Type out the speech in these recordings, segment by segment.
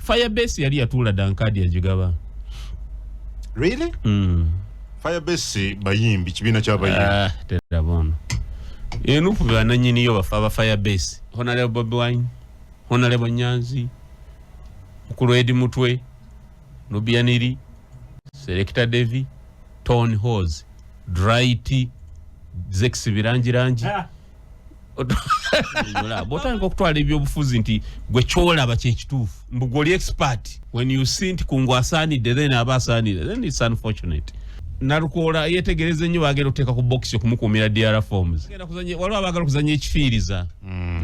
Firebase yali yatuula dankadi yagigaba. Really? Firebase bayimbi, kibiina kyabayimbi. Ah, teraba ono e NUP bananyiniyo bafa aba Firebase: Honorable Bobi Wine, Honorable Nyanzi, Mukulu Edi Mutwe, Nubian Li, Selector Devi, Ton Hos, Drit, Zex Birangirangi. Bwotandika okutwala ebyobufuzi nti gwe kyolaba kyekituufu, mbu gwe oli expert, when you see nti kungu asaanidde, then aba asaanidde, then it's unfortunate. Nalukoola yetegereze nnyo, bagenda okuteeka ku box okumukuumira DR forms. Waliwo abaagala okuzanya ekifiiriza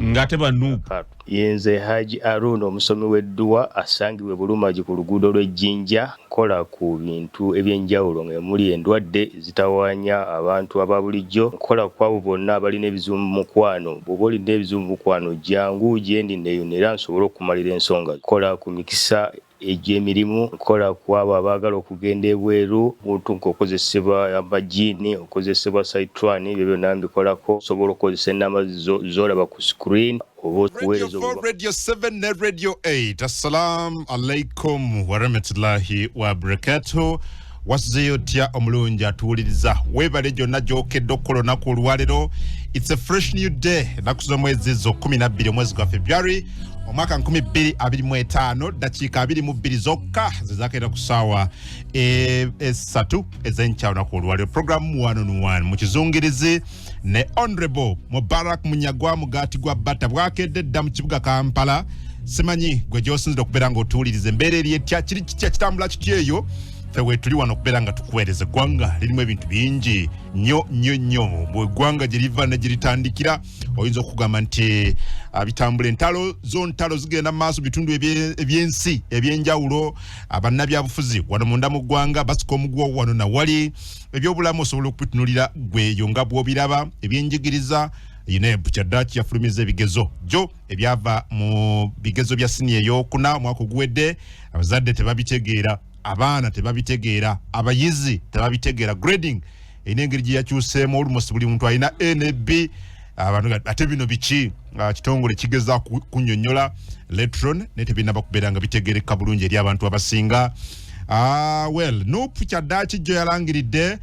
ng'ate ba NUP. Yenze Haji Aruna, omusomi w'edduwa asangibwa e Bulumagi ku luguudo lw'Ejjinja. Nkola ku bintu ebyenjawulo nga muli endwadde ezitawaanya abantu aba bulijjo. Nkola ku abo bonna abalina ebizibu mu mukwano. Bw'oba olina ebizibu mu mukwano, jangu gyendi neeyune era nsobole okumalira ensonga. Nkola ku mikisa egy'emirimu, nkola ku abo abaagala okugenda ebweru, muntu ng'okozesebwa amajiini, okozesebwa saitwani, ebyo byonna mbikolako. Osobola okukozesa ennamba z'olaba ku screen oba okuweereza. Radio 4, Radio 7 ne Radio 8. Assalamu alaikum warahmatullahi wabarakatuh. Wasuzeyo otya omulungi atuwuliriza? Weebale gyonna gy'okedde okukola olunaku olwaleero. It's a fresh new day. Ennaku z'omwezi zo 12 omwezi gwa February omwaka 2025, dakiika 22 zokka zezakeera ku ssaawa 3 ez'enkya olunaku olwaleero. Programu One on One mu kizungirizi ne Honorable Mubarak Munyagwa, mugaati gwa bata bwakedde dda mu kibuga Kampala. Simanyi gwe gyosinzira okubeera ng'otuwuliriza, embeera eri etya, kiri kitya, kitambula kitya eyo? Ffe weetuli wano okubeera nga tukuweereza. Eggwanga lirimu ebintu bingi nnyo nnyo nnyo. Bweggwanga gye liva ne gye litandikira, oyinza okugamba nti bitambula, entalo zo ntalo zigenda mu maaso bitundu ebyensi ebyenjawulo. Bannabyabufuzi wano munda mu ggwanga basika omuguwa wano nawali. Ebyobulamu osobola okubitunulira gweyo nga bw'obiraba. Ebyenjigiriza, UNEB kyaddaaki yafulumiza ebigezo jo ebyava mu bigezo bya siniya eyokuna omwaka oguwedde. Abazadde tebabitegeera, abaana tebabitegeera, abayizi tebabitegeera. Grading erina engeri gye yakyuseemu, almost buli muntu alina A ne B. Abantu ate bino biki? Kitongole kigeza kunyonyola letron, naye tebinaba kubeera nga bitegereka bulungi eri abantu abasinga. Well, NUP kyaddaaki jjo yalangiridde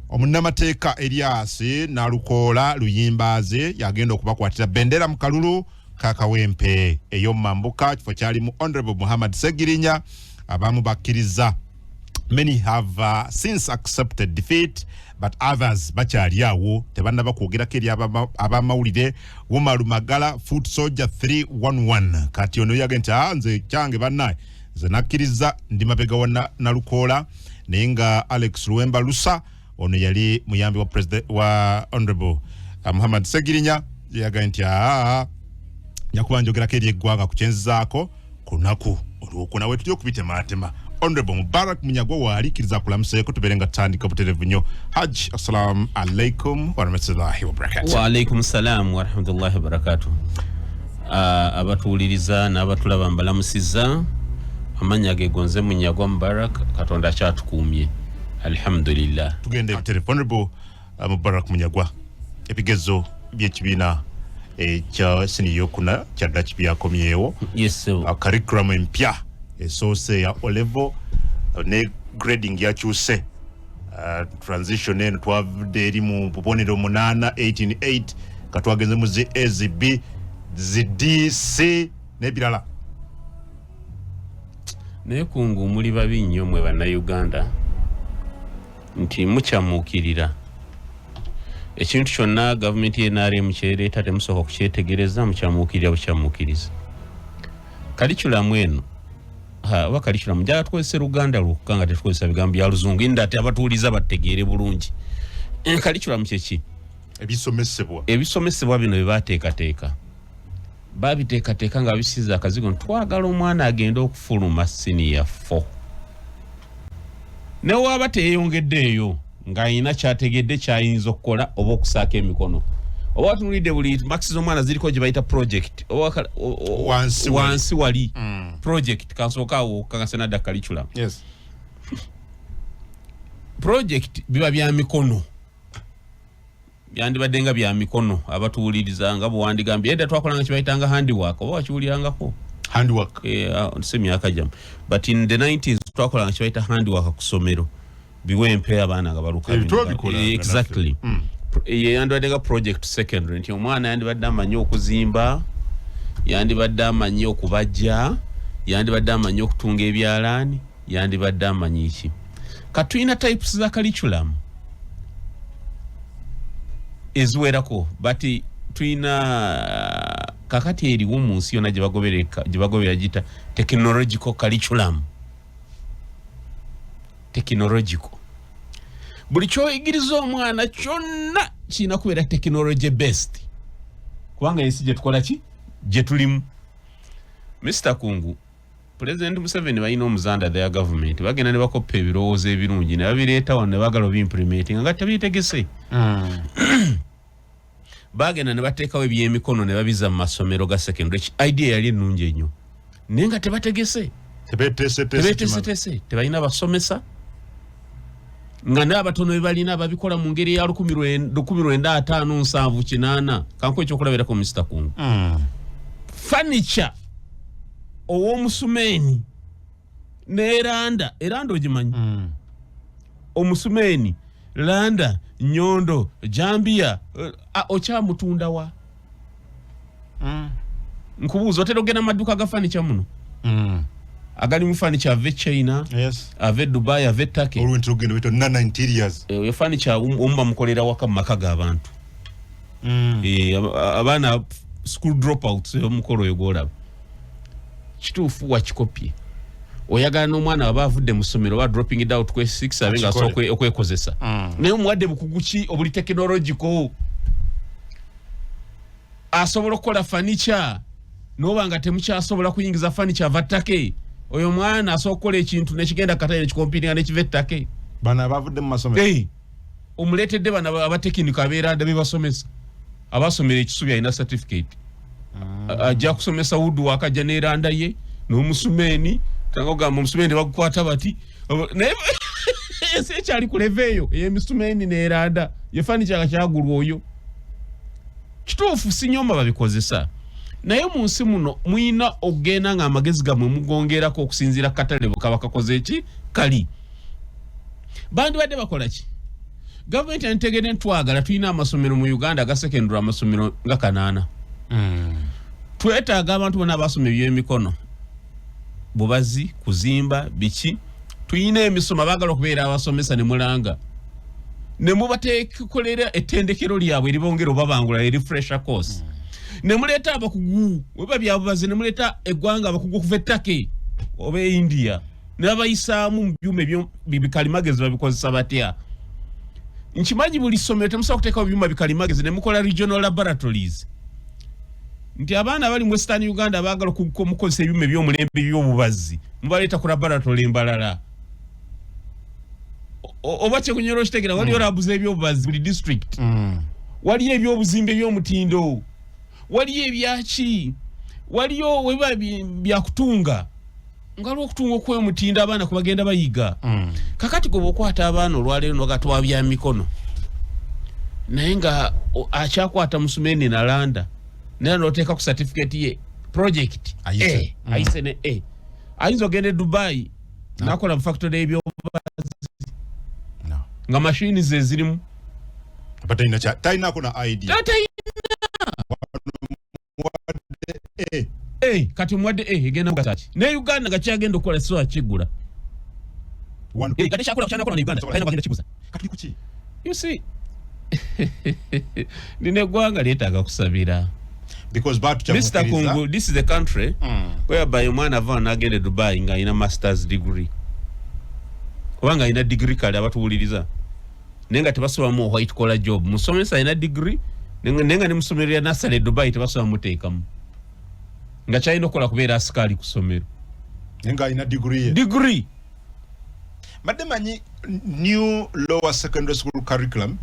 omunnamateeka Erias Nalukoola Luyimbaazi yagenda okubakwatira bendera mu kalulu kakawempe ey'omumambuka, kifo kyalimu Honorable Muhammad Segirinya. Abamu bakkiriza, many have since accepted defeat, but others bakyali awo tebannaba kwogerako eri abamawulire. Wumalu Magala, Foot Soldier 311, kati ono yage nti, "Ah, nze kyange bannaye, nze nakkiriza, ndi mabega wa Nalukoola." Naye nga Alex Luwemba Lusa, ono yali muyambi wa president wa Honorable Muhammad Segirinya, yagaye nti, "Aa, njakuba njogerako eri eggwanga ku kyenzizaako ku lunaku olwokuna." We tuli okubitematema, Honorable Mubarak Munyagwa waalikkiriza akulamuseeko, tubeere nga tutandika buterevu nnyo. Hajj, assalamu alaikum warahmatullahi wabarakatu. Waalaikum salam warahmatullahi wabarakatu. Abatuwuliriza n'abatulaba mbalamusizza. Amannya ge gonze Munyagwa Mubarak. Katonda akyatukuumye, alhamdulillah. Tugenda ebuterevu. Honorable Mubarak Munyagwa, ebigezo by'ekibiina ekya siniya eyokuna kyaddaki byakomyewo. Yes, sir. Curriculum empya esoose ya O-level ne grading yakyuse. Transition eno twavudde eri mu bubonero 8, 188, katwagenze mu zi A, zi B, zi D, C n'ebirala. Naye kungu muli babi nnyo mwe Bannayuganda nti mukyamuukirira ekintu kyonna gavumenti y'NRM kyereeta, temusooka kukyetegereza, mukyamuukirira bukyamuukiriza. Curriculum eno, oba curriculum, njagala tukozese Luganda lwokka nga tetukozesa bigambo bya Luzungu, inda ate abatuwuliza bategeere bulungi. Curriculum kyeki? Ebisomesebwa. Ebisomesebwa bino bye bateekateeka, babiteekateeka nga bisiza akazigo nti twagala omwana agende okufuluma siniya 4, ne waaba teyeyongeddeeyo ng'ayina kyategedde kyayinza okukola oba okusaako emikono, oba watunulidde buli marks z'omwana ziriko gye bayita project oba Wansi wali. Wansi wali project. Kansooka awo kansenadda curriculum. Project biba bya mikono, byandibadde nga bya mikono. Abatuwuliriza nga bwewandigambye edda twakolanga kibayitanga handiwork, oba wakiwulirangako? Handwork. Si myaka gyamu, but in the 90s twakolanga kyebayita handwork ku ssomero, biwempe abaana nga baluka. Ebyo bino. twabikolanga Exactly. naffe. Ye yandibadde nga project secondary, nti omwana yandibadde amanyi okuzimba, yandibadde amanyi okubajja, yandibadde amanyi okutunga ebyalaani, yandibadde amanyi ki. Katulina types za curriculum eziwerako, but tulina kakati eriwo mu nsi yonna gye bagoberera gita technological curriculum. Technological, buli kyoyigiriza omwana kyonna kirina kubeera technology based, kubanga ensi gyetukola ki gye tulimu. Mr Kungu, President Museveni balina omuzanda, their government bagenda ne bakoppa ebirowoozo ebirungi ne babireeta wano ne bagala obiimplementinga nga tebitegese. Bagenda ne bateekawo ebyemikono ne babiza mu masomero ga secondary. Idea yali ennungi ennyo, naye nga tebategese. Tebeteeseteese. Tebeteeseteese, tebalina basomesa, nga n'abatono bebalina babikola mu ngeri ya 1950 70 80. Kankuwe ekyokulabirako, Mr Kungu. Furniture ow'omusumeeni n'eranda, eranda ogimanyi? Omusumeeni, landa, nyondo, jambiya, okyamutunda wa? Nkubuuza, otera ogenda mu maduuka ga furniture muno agalimu furniture ava e China, ava e Dubai, ava e Turkey? Olwo nti ogenda bita nana interiors. Oyo furniture omu bamukolera waka mu maka g'abantu. Abaana school dropouts, omukolo oyo gwolaba kituufu wakikopye. Oyagala n'omwana waba avudde mu ssomero oba dropping it out ku S6 abe nga Akikole. asobola okwekozesa. Naye omuwadde bukugu ki obuli technological asobola okukola furniture? Noba nga temukyasobola kuyingiza furniture ava Turkey, oyo omwana asobola okukola ekintu nekigenda katale nekicompetinga nekiva e Turkey. Bano abavudde mu masomero. Hey, omuleetedde bano abatekinika abeeranda bebasomesa, abasomera ekisubi, alina certificate. Ajja kusomesa woodwork, ajja neranda ye n'omusumeeni, tanga ogamba omusumeeni bagukwata bati. Naye ensi ekyali ku level eyo ey'emisumeeni neranda ye furniture nga kyagulwa oyo. Kituufu, sinyoma babikozesa, naye mu nsi muno muyina okugenda nga amagezi gammwe mugongerako okusinziira ku katale bwe kaba kakoze eki kali. Bandibadde bakola ki? Gavumenti yanditegedde ntwagala tulina amasomero mu Uganda aga secondary, amasomero nga 8. Twetaaga abantu bonna abasoma ebyemikono, bubazi, kuzimba, biki. Tuyina emisomo, abaagala okubeera abasomesa ne mulanga ne mubateekolera ettendekero lyabwe eribongera obabangula, refresher course, ne muleeta abakugu weba byabubazi, ne muleeta eggwanga abakugu okuva e Turkey oba e India ne babayisaamu mu byuma ebyo bikalimagezi babikozesa batya. Nkimanyi buli ssomero temusobola kuteekawo byuma bikalimagezi, ne mukola regional laboratories, nti abaana abali mu Western Uganda baagala omukozesa ebyuma ebyomulembe ebyobubazi, mubaleeta ku laboratory embalala. Oba kyekunyera okitegera, waliyo lab z'ebyobubazi buli district, waliyo ebyobuzimbi ebyomutindo, waliyo ebyaki, waliyo weba byakutunga, nga waliwo okutunga okwemutindo abaana kubagenda bayiga. Kakati gwe bwokwata abaana olwaleero nogatwa bya mikono, naye nga akyakwata musumeni nalanda, naye noteeka ku certificate ye project. Ayise. A, ayise ne A, ayinza ogenda e Dubai nakola mu factory ebyobubazi No. nga mashini ze zirimu. Aba talina talinako na idea. Ate A. Kati omuwadde A, egenda mugasa ki? Ne Uganda nga kyagenda okukola sisobola kigula. One. Kati kyakola kyanakola ne Uganda talina bagenda kiguza. Kati kuki? You see, lino eggwanga lyetaaga kusabira. Because Mr batukyamukiriza. Kungu, this is a country whereby omwana ava n'agenda e Dubai ng'alina masters degree oba ng'alina degree. Kale abatuwuliriza, naye nga tebasobola white collar job. Musomesa alina degree, naye nga ne musomero lya nasale e Dubai tebasobola muteekamu, nga kyalina okukola kubeera asikaali ku ssomero. Naye ng'alina degree ye. Degree. Mbadde manyi new lower secondary school curriculum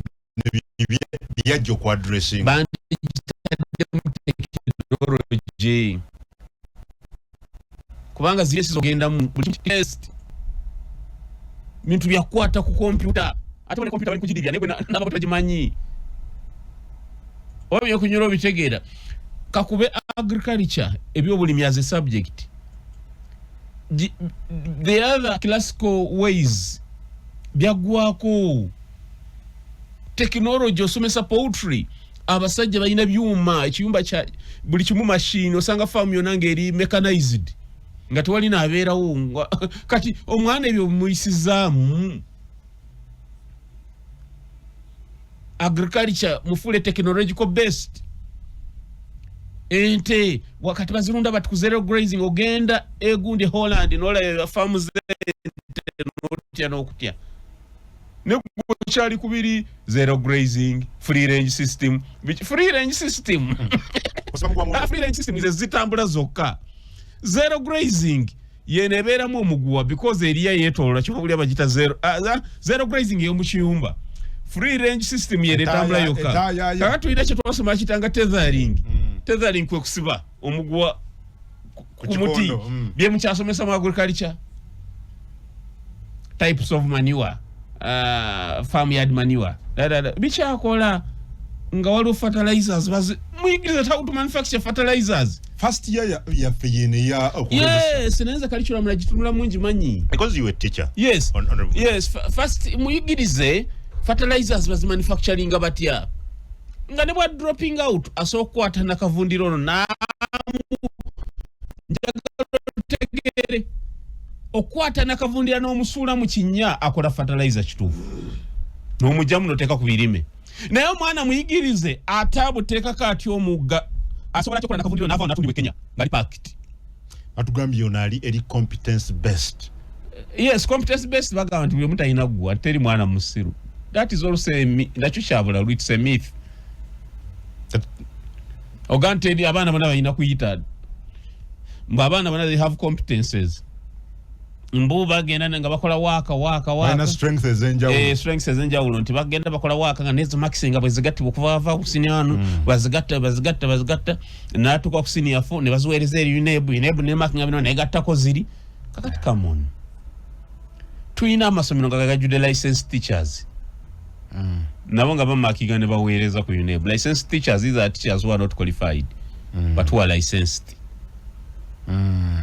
byajja okuaddressinga. Banditaddemu technology, kubanga ziri ensi zogendamu buli kimu test, bintu byakukwata ku kompyuta, ate bali kompyuta bali kugiribya, naye gwe nabo tebagimanyi oba byokunyura obitegeera. Kakube Agriculture, ebyobulimi as a subject, the other classical ways byaggwako. Technology, osomesa poultry, abasajja balina byuma, ekiyumba kya buli kimu machine, osanga faamu yonna ng'eri mechanized, nga tewali naabeerawo. Kati omwana ebyo muyisizaamu agriculture, mufuule technological based. Ente wakati bazirunda bati ku zero grazing, ogenda egundi Holland nolaba faamu z'ente notya n'okutya, nekyali kubiri zero grazing, free range system. Free range system, free range system ze zitambula zokka. Zero grazing yeno ebeeramu omuguwa because eriya yeetolola kiba buli bagita zero grazing ey'omu kiyumba. Free range system yeno etambula yokka. Kaka tulina kye twasoma kitanga tethering. Tethering kwe kusiba omuguwa ku muti. Bye mukyasomesa mu agriculture, types of manure, farmyard manure, bikyakola nga waliwo fertilizers, muyigiriza how to manufacture fertilizers. First year yaffe yene ya Yes, naye nze curriculum nagitunulamu, ngimanyi. Because you were teacher. Yes. Yes, first muyigirize fertilizers bazimanufacturinga batya, nga ne bwa dropping out asobola okukwata nakavundiro ono namu. Njagala otegere, okukwata nakavundira n'omusuula mu kinnya akola fertilizer kituufu, n'omugyamu noteeka ku birime. Naye omwana muyigirize ate abuteekako atya omugga, asobola kyokola nakavundiro nava natundibwa e Kenya ngali packed. Batugambye ono ali eri competence based. Yes, competence based. Bagamba nti buli omu talina ggwa, teri mwana musiru. That is also nakyo kyabulalu, it's a myth. Oga nti eri abaana bonna balina kuyita mbu abaana bonna they have competences, mbu bagenda nga bakola waaka waaka. Balina strength ez'enjawulo. Eh, strengths ez'enjawulo, nti bagenda bakola waaka nga nezo marks nga bwe zigattibwa okuva bava ku senior 1, bazigatta, bazigatta, bazigatta, n'atuuka ku senior 4 ne baziweereza eri UNEB, UNEB ne mark nga bino negattako ziri. Kakati come on, tulina amasomero nga gajjudde licensed teachers, nabo nga bamakinga ne baweereza ku UNEB. Licensed teachers, these are teachers who are not qualified but who are licensed.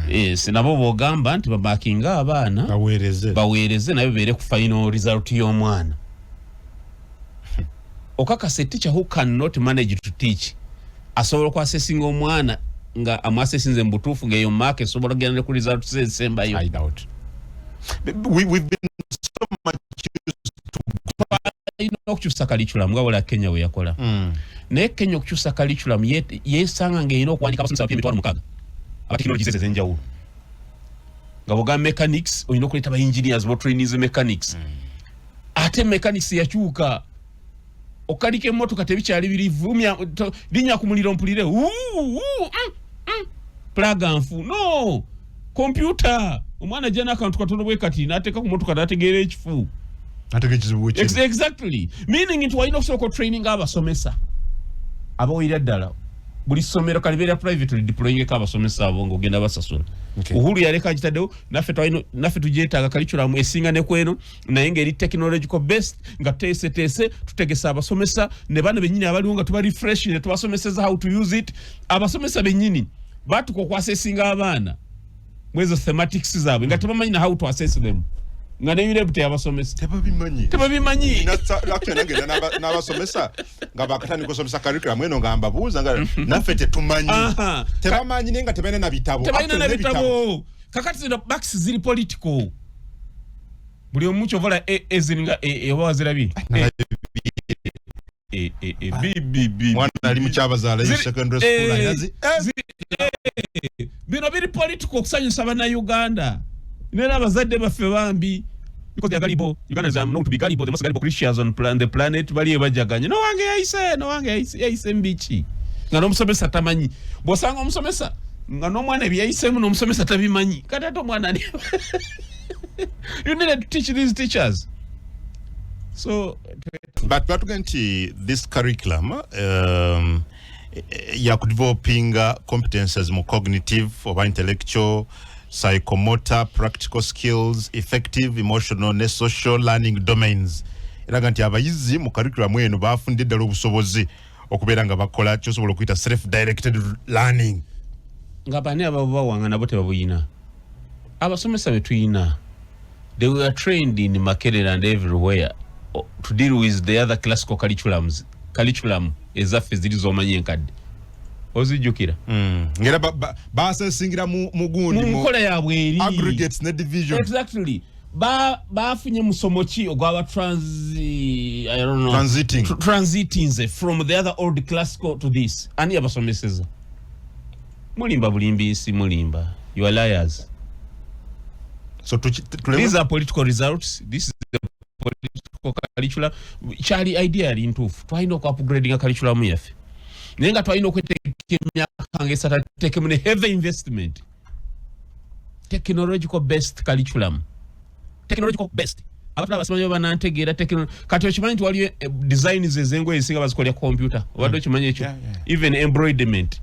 Yes, nabo bwogamba nti bamakinga abaana baweereze, baweereze naye beere ku final result y'omwana. Okakasa teacher who cannot manage to teach asobola okwasesinga omwana nga amwasesinze mu butuufu, ng'eyo mark esobola okugenda ne ku result ze ezisembayo? I doubt. We've been so much used to Alina okukyusa curriculum nga wala Kenya we yakola. Naye Kenya okukyusa curriculum yeesanga ng'erina okuwandika abasomesa bapya 60,000 aba technologies ez'enjawulo, nga bwogamba mechanics olina okuleeta ba engineers botrainize mechanics. Ate mechanics yakyuka, okanika emmotoka tebikyali biri vumya linnya ku muliro mpulire uu, uu, plug nfu no computer. Omwana ajja n'akantu katono bwe kati n'ateeka ku motoka n'ategeera ekifu. Atega ekizibu wekiri. Exactly, meaning nti walina okusooka otraining abasomesa abawulira ddala. Buli ssomero kalibeera private, deployingeko abasomesa abo ng'ogenda basasula. Uhuru yaleka agitaddewo, naffe naffe tugyetaaga curriculum esinga ne kweno, naye ng'eri technological based, nga tuteeseteese, tutegesa abasomesa ne bano bennyini abaliwo nga tuba refresh ne tubasomeseza how to use it. Abasomesa bennyini batuka okwasesinga abaana mwezo thematics zaabwe nga tebamanyi na how to assess them, nga ne UNEB teyabasomesa. Tebabimanyi. Tebabimanyi. Actually, nange n'abasomesa nga bakatandika okusomesa curriculum eno nga mbabuuza nga naffe tetumanyi. Tebamanyi, naye nga tebalina na bitabo. Tebalina na Actually, bitabo. Kakati zino marks ziri political, buli omu kyovola eziringa oba wazirabye A, A, A, B, B, B. Mwana ali mukyabazaala secondary school alina Bino biri political, okusanyusa bannayuganda nera abazadde baffe bambi, because they are gullible. Ugandans are known to be gullible, the most gullible creatures on the planet. Bali bajaganya, no wange yayise, no wange yayise, yayise mbiki, nga n'omusomesa tamanyi. Bw'osanga omusomesa nga n'omwana ebyayisemu n'omusomesa tabimanyi, kati ate omwana you needed to teach these teachers, so But batugambye nti this curriculum yakudevelopinga competences mu cognitive oba intellectual, psychomotor, practical skills, effective, emotional ne social learning domains. Eraga nti abayizi mu curriculum eno bafunidde ddala obusobozi. Okubeera nga bakola kyosobola okuyita self directed learning. Nga bani ababubawanga? Nabo tebabuyina. Abasomesa betuyina, they were trained in Makerere and everywhere to deal with the other classical curriculums, curriculum ezaffe ziri zomanyi enkadde, ozijjukira? Ngera basesingira mu gundi mu nkola yaabwe eri aggregates ne division. Exactly. Bafunye musomo ki ogwaba trans, I don't know. Transiting. Transiting from the other old classical to this. Ani yabasomeseza? Mulimba bulimbi, mulimba. You are liars. So these are political results. This is the political curriculum. Kyali idea yali ntuufu, twalina oku upgradinga curriculum yaffe, naye nga twalina okweteeka emyaka nga 3, tuteekemu ne heavy investment, technological based curriculum, technological based. Abantu abasimanyi banantegeera. Kati okimanyi nti waliyo designs ezengoye ezisinga bazikolera computer? Obadde okimanyi ekyo? Yeah. Even embroiderment,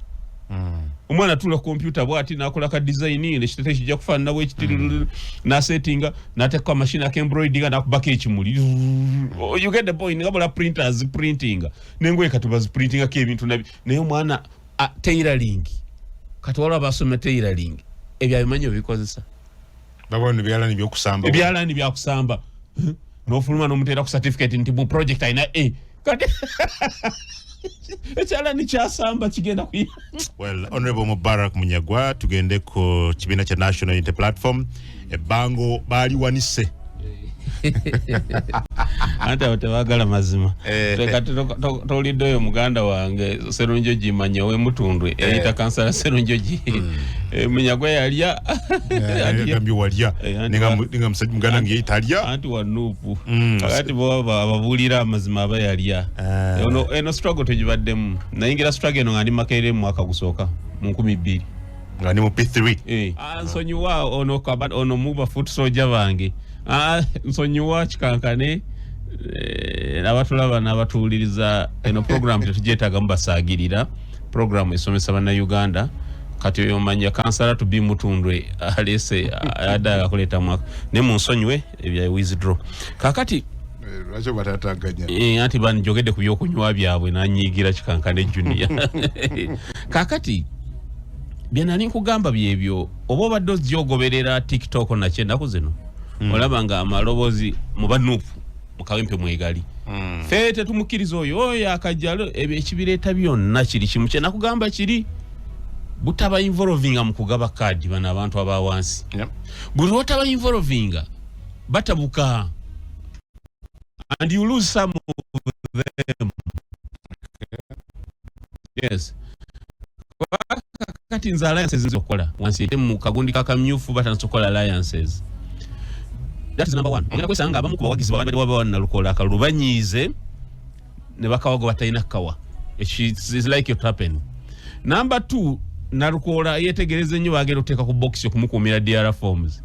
omwana atula computer bwati nakola ka design, nekitete kijja kufaanana bwekiti, nasetinga, nateekako amashini akembroidinga, nakubako ekimuli. You get the point? Nga bola printers printinga nengoye, kati baziprintingako ebintu naye omwana tailoring, kati waliwo abasoma tailoring, ebyo abimanyi obikozesa. Babona ebyalani byokusamba. Ebyalani byakusamba, nofuluma nomuteera ku certificate nti mu project alina a. Kati ekyalani kyasamba kigenda kuyi. Well, Honorable Mubarak Munyagwa, tugende ku kibiina kya National Unity Platform. Ebbango baaliwanise. Anti abo tebagala mazima. Kati tolidde oyo muganda wange Serunjogi, manya ow'emutundwe eyita kansala Serunjogi. Munyagwa yalya. Yagambye walya. Nenga musajja muganda nge yeyita alya. Anti wa NUP. Kakati bo ababuulira amazima aba yalya. Eno struggle tegibaddemu. Nayingira struggle eno nga ndi Makerere mu mwaka gusooka mu 2000. Nga ni mu P3. Nsonyiwa ono ono muba foot soldier bange. Nsonyiwa kikankane, abatulaba n'abatuwuliriza. Eno program tetugyetaaga basaagirira, program esomesa Bannayuganda. Kati oyo manya kansala to be Mutundwe alese adde akuleeta mwaka, naye munsonyiwe ebya withdraw kakati. Lwaki batataganya? Anti banjogedde ku byokunywa byabwe nanyiigira Kikankane Junior. Kakati bye nali nkugamba byebyo, oba obadde ojja ogoberera TikTok nakyo ennaku zino, olaba nga amaloboozi mu ba NUP mu Kawempe mwegali, ffe tetumukkiriza oyo, oyo akajjalo. Ebyo ekibireeta byonna kiri kimu kye nakugamba, kiri butaba involvinga mu kugaba kaadi bano abantu aba wansi. Buli lwotaba involvinga batabuka and you lose some of them. Yes, kati nze alliances nzi okukola wansi ate mu kagundi kakamyufu batandise okukola alliances. That is number one. Ogenda kwesanga abamu ku bawagizi babadde waba Nalukola akalulu banyiize ne bakawago batalina kawa. It's like it happen. Number two, Nalukoola yetegereze nnyo bagenda okuteeka ku box okumukuumira DR forms.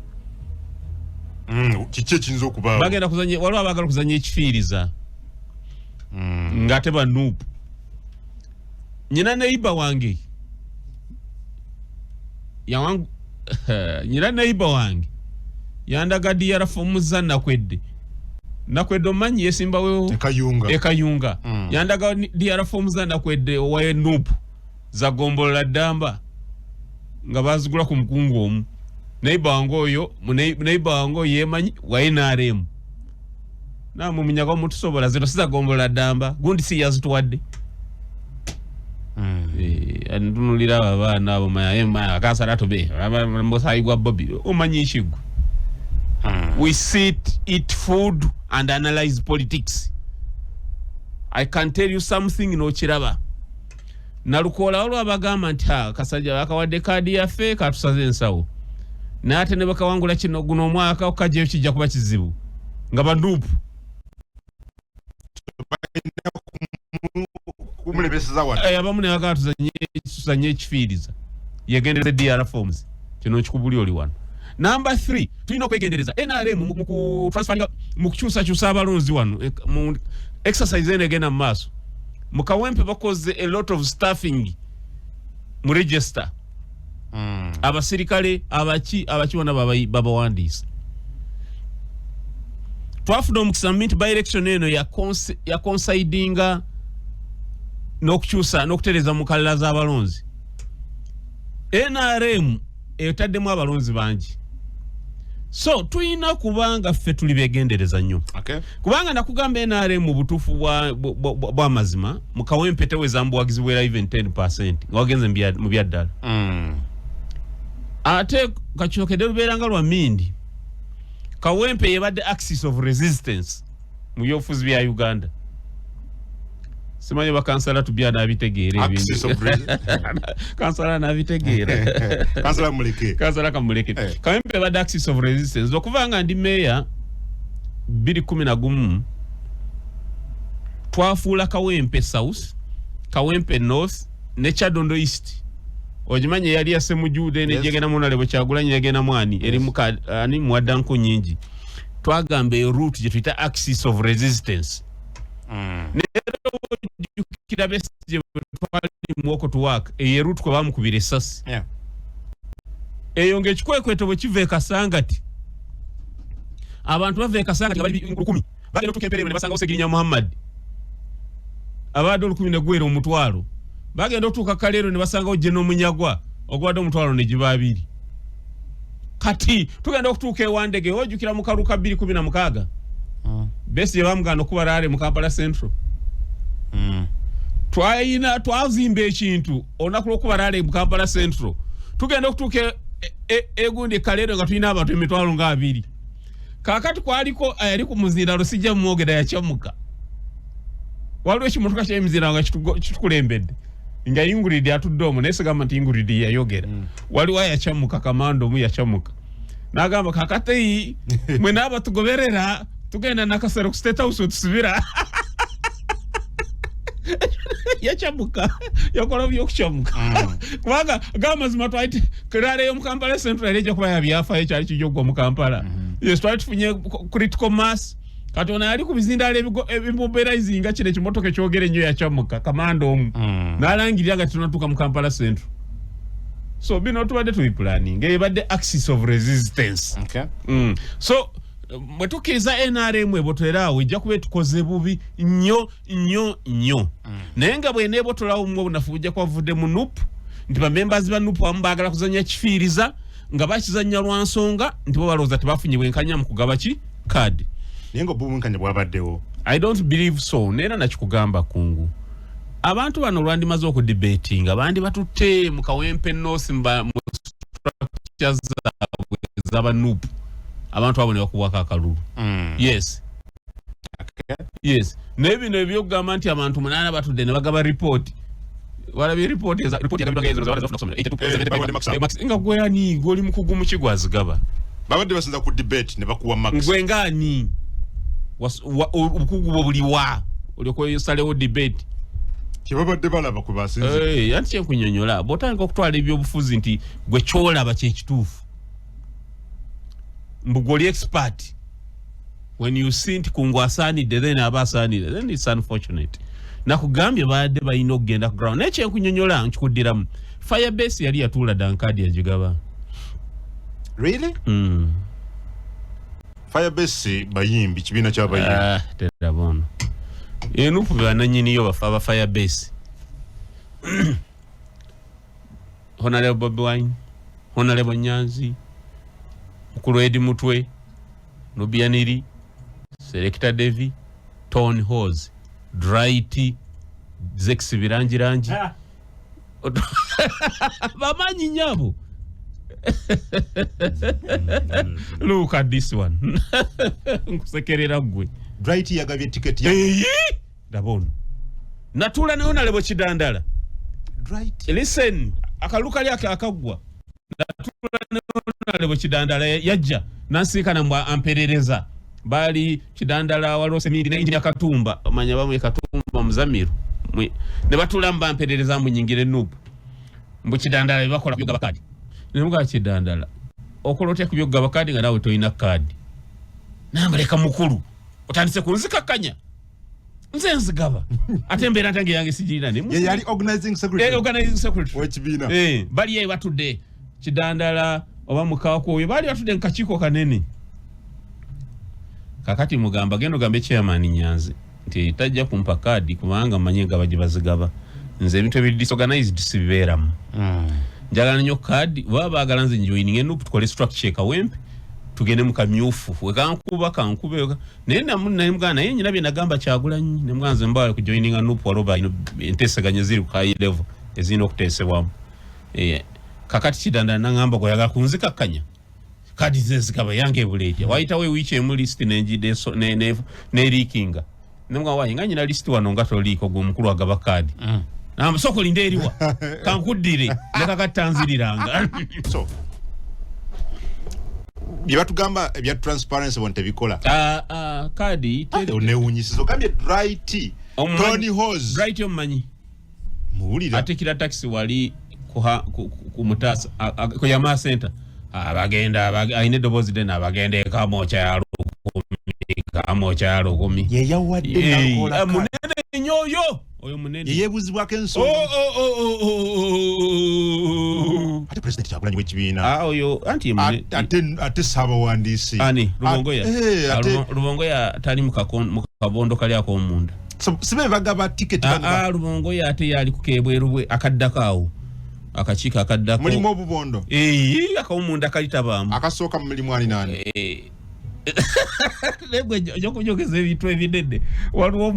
Kiki ekiyinza okubaawo? Bagenda kuzanya, waliwo abaagala okuzanya ekifiiriza ng'ate ba NUP. Nyina neighbor wange yawangu, nyina neighbor wange yandaga DR form za Nakwedde. Nakwedde omanyi yesimbawo? Ekayunga. Ekayunga. Yandaga DR form za Nakwedde owa NUP za gombolola ddamba nga bazigula ku mukungu omu. Neighbor wange oyo, neighbor wange oyo yemanyi wa NRM. Namwe Munyaga mutusobola, zino si za gombolola ddamba, gundi si yazituwadde. Ntunulira abo abaana abo, akansala tube musayi gwa Bobi, omanyi ekigwe. We sit, eat food and analyze politics. I can tell you something nokiraba. Nalukoola waliwo abagamba nti ha kasajja bakawadde kaadi yaffe katusaze ensawo, naye ate ne bakawangula kino guno omwaka okukajjayo kijja kuba kizibu nga ba NUP. Kumulemeseza wano. Abamu ne bagamba tuzanye ekifiiriza, yegendereza DR forms. Kino nkikubuli oli wano. Number 3, tulina okwegendereza NRM mu ku transferinga, mu kukyusakyusa abalonzi wano, mu exercise eno egenda mu maaso mu Kawempe. Bakoze a lot of staffing mu register, abasirikale abaki abaki bonna babawandiisa. Twafuna omukisa nti by election eno ya coincidinga N'okukyusa n'okutereeza mu kalala z'abalonzi. NRM etaddemu abalonzi bangi, so tulina kubanga ffe tuli begendereza nnyo. Kubanga nakugamba, NRM mu butuufu bw'amazima mu Kawempe teweza mu buwagizi bwera even 10% nga wagenze mu byaddala. Ate kakyokede lubeera nga lwa mindi. Kawempe yebadde axis of resistance mu byobufuzi bya Uganda. Simanyi bakansala tubya nabitegeera. Axis of Kansala nabitegeera. Kansala muleke. Kansala kamuleke. Kawempe ebadde axis of resistance okuva nga ndi meeya 211. Twafuula Kawempe South, Kawempe North ne Kyadondo East. Ogimanyi eyali ya Semujude nejegenda munalebo Kyagulanyi, yagenda mwani eri muka ani muwaddanku nyingi. Twagamba eyo route gye tuyita axis of resistance. Ojjukira Besigye bwe twali mu walk to work, eyo route kwe bamukubira essasi. Eyo ng'ekikwekweto bwe kiva e Kasangati, abantu bava e Kasangati nga bali 10,000, bagenda otuuka empeerero ne basangawo Segirinya Muhammad abadde 1000 ne gwera 5,000. Bagenda otuuka Kaleero ne basangawo Jeno Munyagwa ogwadde 5,000 ne giba 20. Kati tugenda okutuuka ewandege, ojjukira mu kaluka 216, Besigye bamuganda okuba rally mu Kampala Central. Twayina twazimba ekintu olunaku lwokuba rally mu Kampala Central. Tugenda okutuuka egundi Kaleero nga tulina abantu 20,000. Kakati kwaliko ayali ku muzindalo, sijja mumwogera, yakyamuka. Waliwo ekimotoka kyemizindalo nga kitukulembedde nga Ingrid atudde omwo, naye sigamba nti Ingrid yayogera. Waliwo ayakyamuka, kamanda omu yakyamuka nagamba, "Kakati mwe naaba tugoberera tugenda Nakasero ku State House wetusubira." Yakyamuka, yakola byokukyamuka kubanga gamazima twali rally yo mu Kampala Central yali ejja kuba yabyafayo, kyali kijja okugwa mu Kampala. Yes, twali tufunye critical mass. Kati ono yali ku bizindaalo ebimobilizinga kino ekimotoka ekyogera ennyo, yakyamuka kamanda omu n'alangirira nga tetunatuuka mu Kampala Central. So bino tubadde tubipulaninga, ebadde axis of resistance. So bwe tukkiriza NRM ebotolera awo, ejja kuba etukoze bubi nnyo nnyo nnyo. Naye nga bweneebotolawo mu obunafu bujja kuba buvudde mu NUP, nti bamembers ba NUP abamu baagala kuzanya kifiiriza nga bakizanya lwa nsonga nti bo balowooza tebafunye bwenkanya mu kugaba ki kaadi. Naye nga obwenkanya bwabaddewo? I don't believe so. Neera nakikugamba kungu, abantu bano olwandimaze okudebatinga bandi batutte mu Kawempe North mu structures zaabwe ez'aba NUP, abantu abo ne bakubwako akalulu. Yes, naye bino ebyokugamba nti abantu munaana batudde ne bagaba ripooti, walabye ripooti ripooti yagabibwa ezo zabadde zafuna kusomera Eh, babadde marks. Max, nga gwe ani gw'oli mukugu mu kigwazigaba? Babadde basinza ku debate ne bakuwa marks. Gwe ngaani obukugu bwo buliwa olyoka osalewo debate? Kyebabadde balaba kwe basinze. Eh, anti kyenkunyonyola, bw'otandika okutwala ebyobufuzi nti gwe kyolaba kyekituufu, mbu gwe oli expert, when you see nti kungu asaanidde, then aba asaanidde, then it's unfortunate. Nakugambye baadde balina okugenda ku ground. Naye kyenkunyonyola nkikuddiramu, Firebase yali yatuula dankaadi yagigaba. Really? Mm. Firebase bayimbi, kibiina ky'abayimbi. Ah, teraba ono e NUP bananyiniyo bafe aba Firebase, Honorable Bobi Wine, Honorable Nyanzi, Mukulu Edi Mutwe, Nubianiri, Selector Devi, Ton Hos, Drit, Zex Birangirangi, bamanyi nyabo. Look at this one, nkusekerera gwe. Bright yagabye tiketi ya Eyi, ndaba ono natuula naye nalebo Kidandala. Bright. Listen, akalulu kali ake akaggwa, natuula naye nalebo Kidandala, yajja nansinkana mbw amperereza. Baali Kidandala, waliwo Semindi ne Injinia Katumba, omanya bamwe Katumba Muzamiru, ne batuula mbu bamperereza mbu nyingire NUP, mbu Kidandala bebakola byogaba kaadi. Nemugaa, "Kidandala, okola otya ku byokugaba kaadi nga naawe tolina kaadi?" Namba, "Leka mukulu, otandise kunzikakkanya, nze nzigaba ate mbeera ntange yange sigirina." Ye yali organizing secretary. Organizing secretary w'ekibiina. Eh, bali eyo batudde, Kidandala oba mukaako oyo, baali batudde mu kakiiko kanene. Kakati mugamba, genda ogambe chairman Nyanzi nti tajja kumpa kaadi kubanga manye nga bagi bazigaba. Nze ebintu ebiri disorganized sibibeeramu. Njagala nnyo kaadi baba baagala nze njoininge NUP, tukole structure ekawempe, tugende mu kamyufu, wekankuba kankube. Naye namugana, naye nyina bye nagamba Kyagulanyi, nemugana nze mbawale kujoininga NUP, waliwo balina enteeseganya ziri ku high level ezirina okuteesebwamu. Kakati Kidandala nagamba gweyagala kunzikakkanya, kadi ze zikaba yange ebuleetya. Wayitawo ewiiki emu, list nenjide neriikinga, nemugamba wayi nga nyina list wano nga toliiko, gwe omukulu agaba kaadi. Namba sooka olinde eriwa kankuddire, nekakati tanziriranga. So bye batugamba ebya transparency bon tebikola. Ah, ah, kaadi Onewunyisiza, ogambye dry tea. Tony Hose. Bright omumanyi? Muwulira. Atekera taxi wali ku Mutaasa, ku Yama Center. Abagenda alina eddoboozi ddene, abagenda ekamokya ya 1000, kamokya ya 1000. Yeyawadde Eh, Nalukola. Munene nnyo oyo, oyo munene. Yeyebuuzibwako Oh, ensonga. oh. Ate President Kyagulanyi w'ekibiina. Ah, oyo anti ye munene. Ate saabawandiisi. Ani, Lubongoya? Eh, Ah, ate Lubongoya tali mu kabondo kali ak'omunda. So, si be bagaba tiketi? Ah, ah, Lubongoya ate yali ku kebweru bwe akaddako awo, akakiiko akaddako. Mulimu obubondo. Ee, ak'omunda kali tabaamu. Akasooka mu mulimu ani nani? Eh, naye gwe ojja ebintu ebinene. Waliwo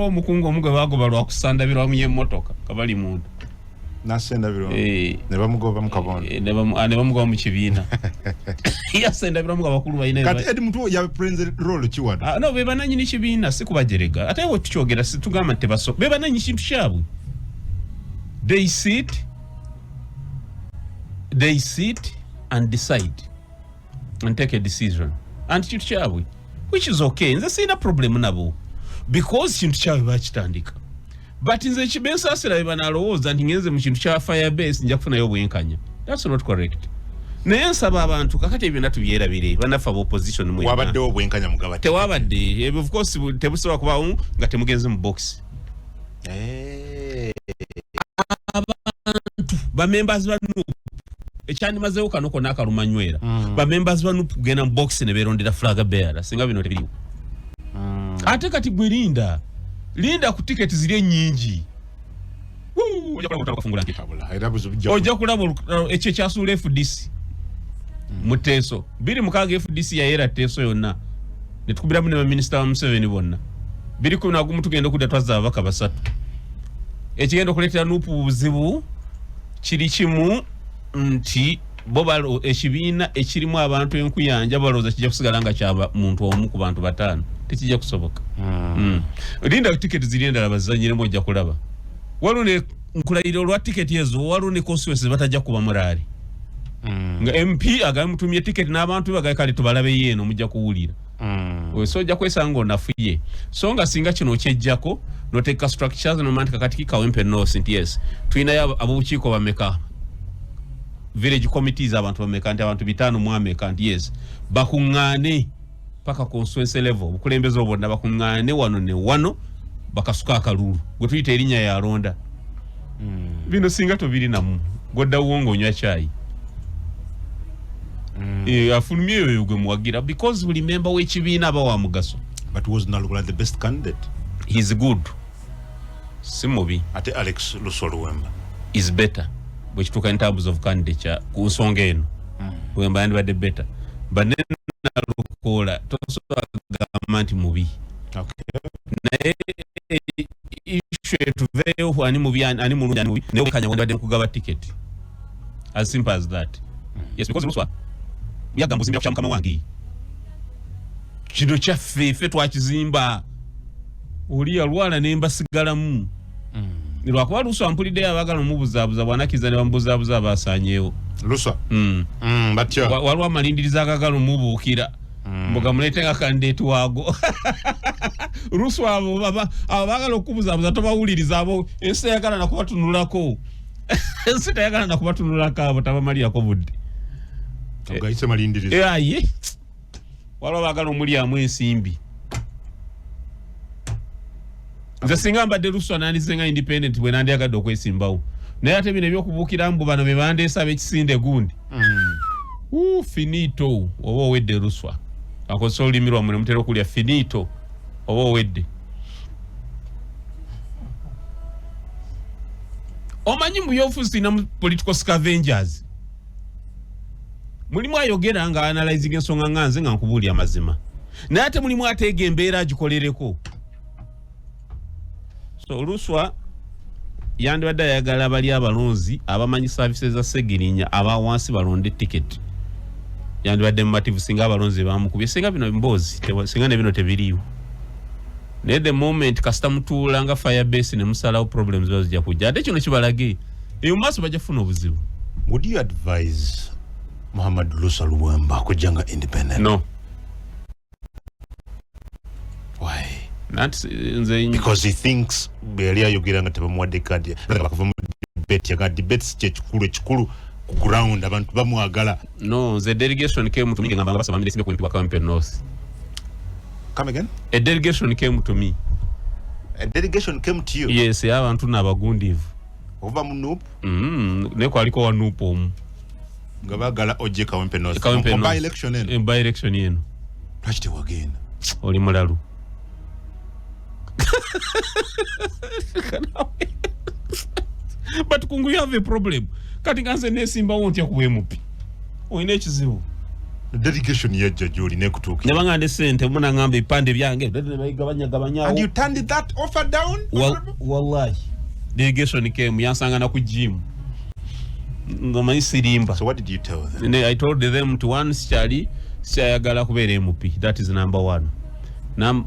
omukungu omu gwe bagoba lwa kusandabirwamu y'emmotoka nga bali munda. Nasendabirwa? Eh. Ne bamugoba mu kabondo? Eh, ne bamugoba mu kibiina, yasendabirwamu nga bakulu balina. Kati Edi Mutu ya president role kiwano? Ah, no, be bananyini kibiina, si kubajerega. Ate we tukyogera si tugamba nti tebaso, be bananyini kintu kyabwe. They sit and decide and take a decision, anti kintu kyabwe, which is okay. Nze sirina problem nabo because kintu kyabwe bakitandika, but nze ekibensaasira be banalowooza nti ngenze mu kintu kya firebase nja kufunayo obwenkanya. That's not correct. Naye nsaba abantu kakati ebyo byonna tubyerabire, bannaffe aba opposition mwenna. Wabaddewo obwenkanya mugaba? Tewabadde. Ebyo of course tebusobola kubaawo nga temugenze mu box. Eh. Abantu bamembers ba NUP, ekyandimazeewo kano konna akalumanywera, bamembers ba NUP kugenda mu box ne beerondera flag bearer, singa bino tebiriwo. Ate kati gwe linda, linda ku tiketi ziri ennyingi. Wuu, ojja kulaba olutalo kafungula nkete. Tabula, era buzibu bujja. Ojja kulaba ekyo ekyasuula FDC mu Teeso 26. FDC yayera Teeso yonna netukubiramu ne baminisita ba Museveni bonna. 211 tugenda okudda twazza ababaka basatu. Ekigenda okuleetera NUP buzibu kiri kimu, nti bo ekibiina ekirimu abantu enkuyanja balowooza kijja kusigala nga kya muntu omu ku bantu bataano. Tekijja kusoboka. Linda tiketi ziri endala bazanyiremu, ojja kulaba. Waliwo ne nkulayira olwa tiketi ezo, waliwo ne constituencies batajja kuba muraali nga MP agaye mutumye tiketi n'abantu bagaye kale tubalabeyo eno, mujja kuwulira. So ojja kwesanga onafuye. So nga singa kino okyejjako noteeka structures nomanya nti kakati Kawempe North nti yes, tulinayo ab'obukiiko bameka, village committees abantu bameka, nti abantu bitaano mu ameka, nti yes, bakuŋŋaane paka constituency level, obukulembeze obwo bwonna bakuŋŋaane wano ne wano bakasuka akalulu, gwe tuyita erinnya yalonda. Bino singa tobirinamu, goddawo ng'onywa kyayi. Eh, afulumye oyo gwe muwagira because buli memba w'ekibiina aba wa mugaso. But was Nalukoola the best candidate? He's good, si mubi. Ate Alex Luswa Luwemba? Is better bwekituuka in terms of candidature. Ku nsonga eno Luwemba yandibadde better, but ne Nalukoola tosobola kugamba nti mubi. Naye issue etuveeyo ani mubi, ani mulungi, ani mubi, naye obwenkanya wandibadde mukugaba ticket, as simple as that. Yes, because Luswa yagamba ozimbira ku kya mukama wange, kino kyaffe, ffe twakizimba, oli yalwala nembasigalamu. Lwakuba Luswa mpuliddeyo abaagala omubuzaabuza, bwanakkiriza ne bamubuzaabuza abasanyeewo. Luswa? Batya? Waliwo amalindirizo agagala omubuukira mbuga muleete nga candidate waago. Luswa abo abo baagala okubuzaabuza tobawuliriza. Abo ensi teyagala nakubatunulako, ensi teyagala nakubatunulako, abo tabamalirako budde. Ogayise malindirizo? Eh, aye waliwo baagala omulyamu ensimbi. Nze singa mbadde Luswa nandize nga independent bwe nandyagadde okwesimbawo, naye ate bino ebyokubuukira mbu bano be bandeesa ab'ekisinde gundi. Finito, oba owedde. Luswa akozesa olulimi lwammwe ne mutera okulya finito, oba owedde. Omanyi mu byobufuzi tulina political scavengers. Mulimu ayogera nga analyzing ensonga nga nze nga nkubuulira amazima, naye ate mulimu ateega embeera agikolereko. So Luswa yandibadde ayagala bali abalonzi abamanyi services za Segirinya aba wansi balonde ticket. Yandibadde mumativu singa abalonzi bamukubye, singa bino mboozi, singa ne bino tebiriiwo. Naye the moment kasita mutuula nga fire base ne musalawo, problems ziba zijja kujja. Ate kino kibalage eyo maaso bajja kufuna obuzibu. Would you advise Muhammad Luswa Luwemba kujja nga independent? No. Why? Nanti nze Because he thinks bwe yali ayogera nga tebamuwadde kadi kuva mu debate, yaga debates kyekikulu, ekikulu ku ground abantu bamwagala. No, nze delegation came to me ngamba basaba mbe ku Kawempe North. Come again? A delegation came to me. A delegation came to you? Yes, abantu n'abagundivu. Okuva mu NUP? Naye kwaliko wa NUP omu. Nga baagala ojje Kawempe North? Kawempe Mu North. by election eno? By election eno. Lwaki tewagenda? Oli mulalu. But Kungu, you have a problem. Kati nga nze nesimbawo ntya ku MP? Olina ekizibu. Delegation yajja gy'oli nekutuukira. Ne bangamba sente, munangamba ebipande byange, bagabanyagabanyawo. And you turned that offer down? Wallahi. Delegation came, yansanga na ku gym. Ngomanyi sirimba. So what did you tell them? Ne, I told them to one, sikyali sikyayagala kubeera MP. That is number one.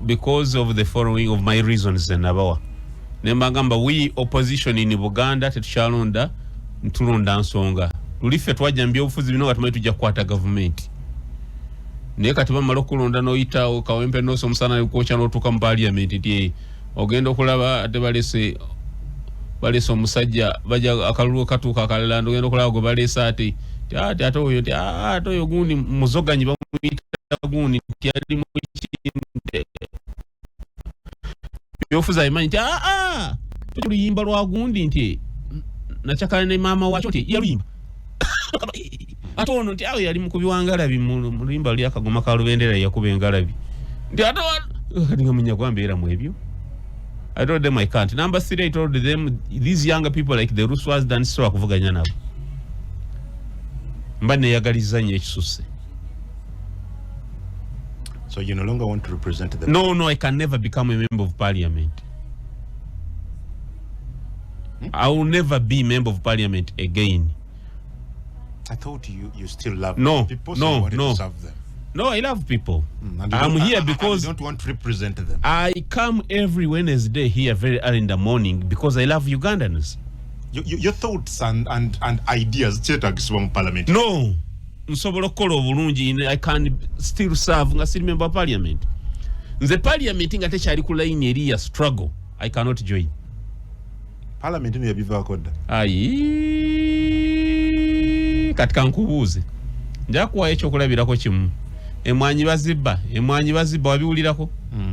Because of the following of my reasons nabawa. Ne mbagamba we opposition in Buganda tetukyalonda, ntulonda nsonga. Luli ffe twajja mu byobufuzi bino nga tumanyi tujja kukwata gavumenti. Naye kati bamala okulonda n'oyita Kawempe North omusana n'okwokya n'otuuka mu parliament nti ogenda okulaba ate balese omusajja, bajja akalulu katuuka akalala, ogenda okulaba gwe balese ate ate ate oyo nti ate oyo gundi muzoganyi bamuyita gundi nti ali mu kintu. Byobufuzi abimanyi nti oluyimba lwa gundi nti nakyakala ne maama waakyo nti yaluyimba. Ate ono nti awo yali mukubi wa ngalabi mu luyimba luli akagoma ka Lubendera yakuba engalabi. Nti ate kati nga Munyagwa mbeera mu ebyo. I told them I can't. Number three, I told them these younger people like the Ruswas than so kuvuganya nabo. Mba neyagaliza nnyo ekisusse. So you no longer want to represent them? No, no, I can never become a member of parliament. I will never be member of parliament again. I thought you still love No, people, so no, you wanted no. to serve them. No, I love people. And you I'm don't- here and because you don't want to represent them. I come every Wednesday here very early in the morning because I love Ugandans. Your thoughts and ideas kyetaagisibwa mu parliament. No, nsobola okukola obulungi. I can still serve nga siri member of parliament. Nze parliament nga tekyali ku line eri ya struggle, I cannot join. Parliament eno yabivaako dda. Ayi, kati kankubuuze, nja kuwayo ekyokulabirako kimu. Emwanyi bazibba, emwanyi bazibba, wabiwulirako?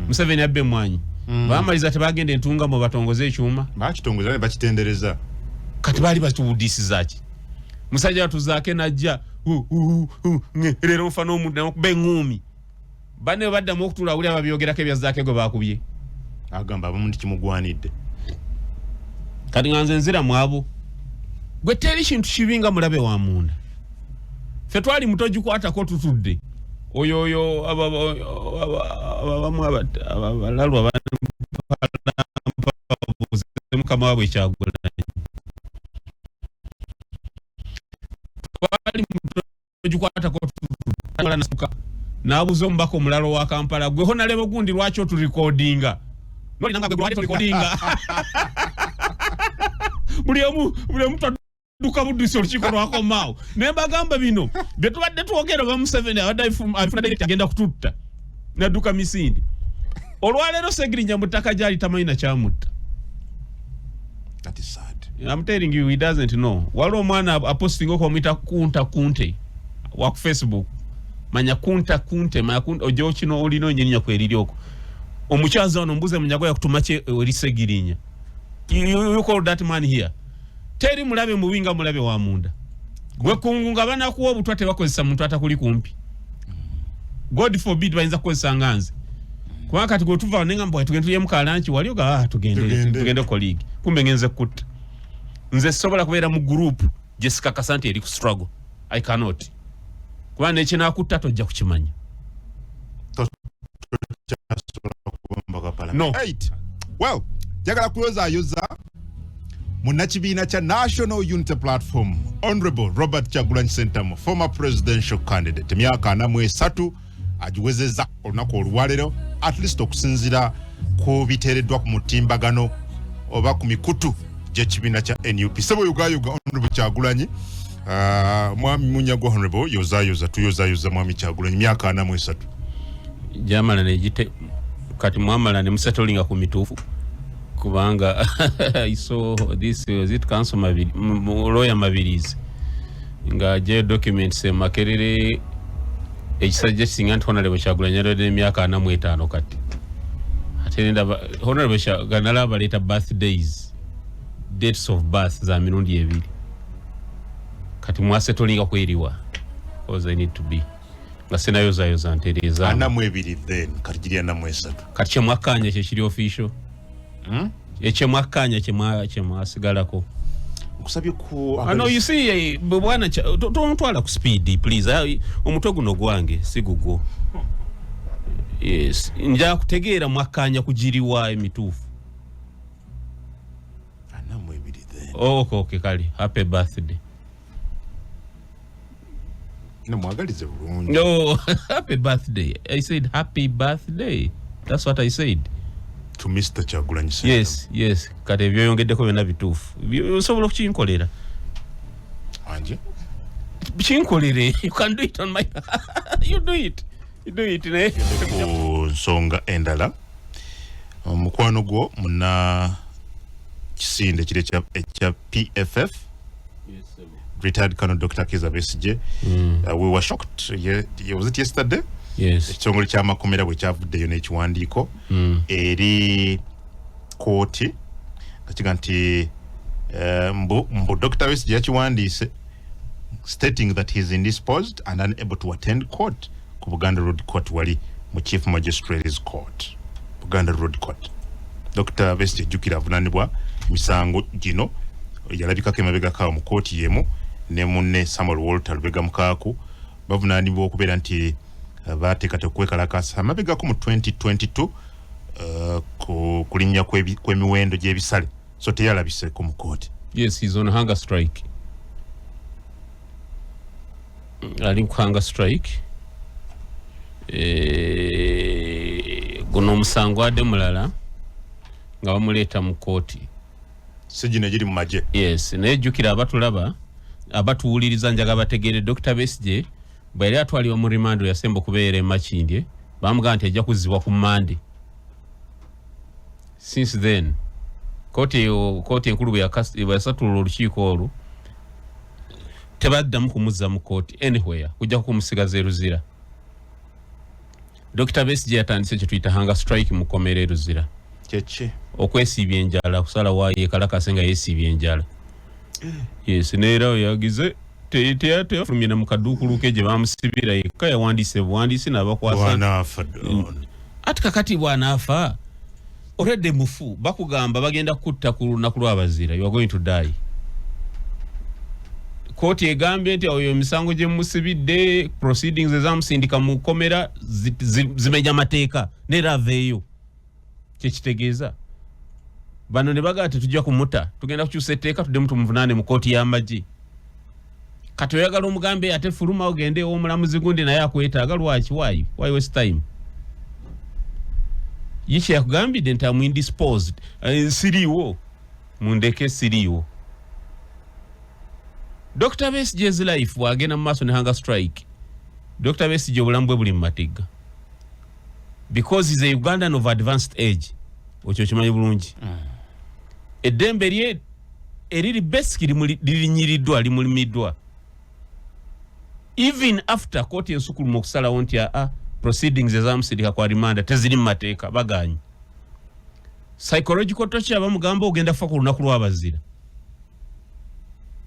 Museveni abba emwanyi. Bamaliza tebagenda Entungamo batongoze ekyuma. Bakitongoza ne bakitendereza. Kati baali batuwudisiza ki? Musajja watuzaake najja leero ofa n'omuntu namukuba eŋŋuumi. Banne baddamu okutuula wuli ababyogerako ebya Zaake gwe baakubye. Agamba abamu nti kimugwanidde. Kati nga nze nzira mu abo. Gwe teri kintu kibi nga mulabe wa munda. Ffe twali muto gikwatako tutudde. Oyo oyo abamu abalalu ababuuze mukama waabwe Kyagulanyi. Twali muto gikwatako tutudde. N'abuuza omubaka omulala wa Kampala, gwe honalebo gundi lwaki oturekodinga? Nolina nga gwe lwaki oturekodinga? Buli omu twadduka buddusi olukiiko lwakomaawo. Naye mbagamba bino bye tubadde twogera oba Museveni abadde abifuna direct agenda kututta. Nadduka misinde. Olwaleero Segirinya mu ttaka gy'ali tamanyi na kyamutta. That is sad. I'm telling you, he doesn't know. Waliwo omwana apostinga okwamuyita Kunta Kunte wa ku Facebook. Manya Kunta Kunte, manya Kunta, ojja kino olina onyeninya kweriri okwo. Omukyazi ono mbuze Munyagwa yakutuma ki eri Segirinya. You call that man here. Teri mulabe mubi nga mulabe wa munda. Gwe Kungu nga banakuwa obutwa tebakozesa muntu atakuli kumpi. God forbid bayinza kukozesa nga nze. Kubanga kati gwe tuva ne ngamba tugende tulye mu kalanchi wali oga, tugende, Tugende. tugende colleague. Kumbe ngenze kutta. Nze sisobola kubeera mu group gye sikakasa nti eri ku struggle. I cannot, kuba nekinakutta tojja kukimanya. No. Well, njagala kuyozayoza munnakibiina kya National Unity Platform, Honorable Robert Kyagulanyi Ssentamu, former presidential candidate. Emyaka 43 agiwezezza olunaku olwaleero, at least okusinziira ku biteereddwa ku mutimbagano oba ku mikutu gy'ekibiina kya NUP. Sebo yugayuga Honorable Kyagulanyi. Mwami Munyagwa, Honorable, yozayoza, tuyozayoza mwami Kyagulanyi, myaka 43. Gyamala negite kati mwamala ne musetolinga ku mituufu, kubanga I saw this, was it council Mabiri, lawyer Mabirizi nga ajayo documents e Makerere. Ekisajja kisinga nti Honorable Kyagulanyi alwadde emyaka 45 kati ate nendaba Honorable nalaba baleeta birthdays, dates of birth za mirundi ebiri. Kati mwasetolinga kweriwa? Because I need to be nga sinayozayoza ntereeza. 42, then kati giri 43. Kati kyemwakkanya kyekiri official? Hmm? Ekyemwakkanya kyemwasigalako. Nkusabye ku Ah, no, you see, bwana, tontwala ku speed, please. Ah, omutwe guno gwange si gugwo. Yes, nja kutegeera mwakkanya kugiriwa emituufu. 42 then. Oh, okay, kale happy birthday. Namwagalize bulungi. No, happy birthday, I said. Happy birthday, that's what I said. To Mr Kyagulanyi Ssentamu. Yes, kati ebyoyongeddeko byonna bituufu. Osobola okukinkolera? Anje. Kinkolere. You can do it on my, you do it, you do it naye. Ku nsonga endala, omukwano gwo muna kisinde kiri ekya PFF, retired Colonel Dr Kiza Besigye. We were shocked, was it yesterday? Yes. Ekitongole ky'amakomera bwe kyavuddeyo n'ekiwandiiko eri kooti nga kiga nti mbu Dr Besigye yakiwandiise stating that he is indisposed and unable to attend court ku Buganda Road Court, wali mu Chief Magistrates Court, Buganda Road Court. Dr Besigye, jjukira, avunaanibwa emisango gino. Yalabikako emabegako awo mu kooti yemu ne munne Samuel Walter Lubega Mukaaku. Bavunaanibwa okubeera nti bateekateeka okwekalakasa amabegako mu 2022, ku kulinnya kw'emiwendo gy'ebisale, so teyalabiseeko mu kooti. Yes, he's on hunger strike, ali ku hunger strike. Guno omusango adde mulala nga bamuleeta mu kooti. Si gino egiri mu magye? Yes, naye jjukira abatulaba, abatuwuliriza, njaga bategeere, Dr Besigye bwe yali atwalibwa mu remand, yasemba okubeera e Makindye, bamugamba nti ajja kuzzibwa ku Mande. Since then, kooti eyo, kooti enkulu bwe yasatulula olukiiko olwo, tebaddamu kumuzza mu kooti anywhere kujja kumusigaza e Luzira. Dr Besigye yatandise kyetuyita hunger strike mu kkomera e Luzira. Kyeki? Okwesiibya enjala, kusalawo yekalakase nga yeesiibya enjala. Yes, neera yagize teyafulumye na mu kaduukulu ke gye bamusibira yekka, yawandiise buwandiisi n'abakwasa. Bwanaafa? Ati kakati bw'anaafa, already mufu. Bakugamba bagenda kutta ku lunaku lw'abazira. You are going to die. Kooti egambye nti oyo emisango gye musibidde, proceedings ezamusindika mu kkomera zimenya amateeka, neera aveeyo. Kyekitegeeza bano ne bagamba tetujja kumuta, tugenda kukyusa etteeka tuddemu tumuvunaane mu kooti y'amagye. Kati oyagala omugambe ate fuluma ogende ew'omulamuzi gundi naye akwetaaga? Lwaki? Why waste time? Ye kyeyakugambidde nti am indisposed. Siriiwo, mundeke, siriiwo. Dr Besigye's life, bwagenda mu maaso ne hunger strike, Dr Besigye obulamu bwe buli mu matigga because is a Ugandan of advanced age. Okyo kimanyi bulungi. Eddembe lye eriri basic lirinyiriddwa, limulimiddwa, even after kooti ensukulumu okusalawo nti aa, proceedings ezamusindika kwa rimanda teziri mu mateeka. Baganye psychological torture, bamugamba ogenda fa ku lunaku lw'abazira.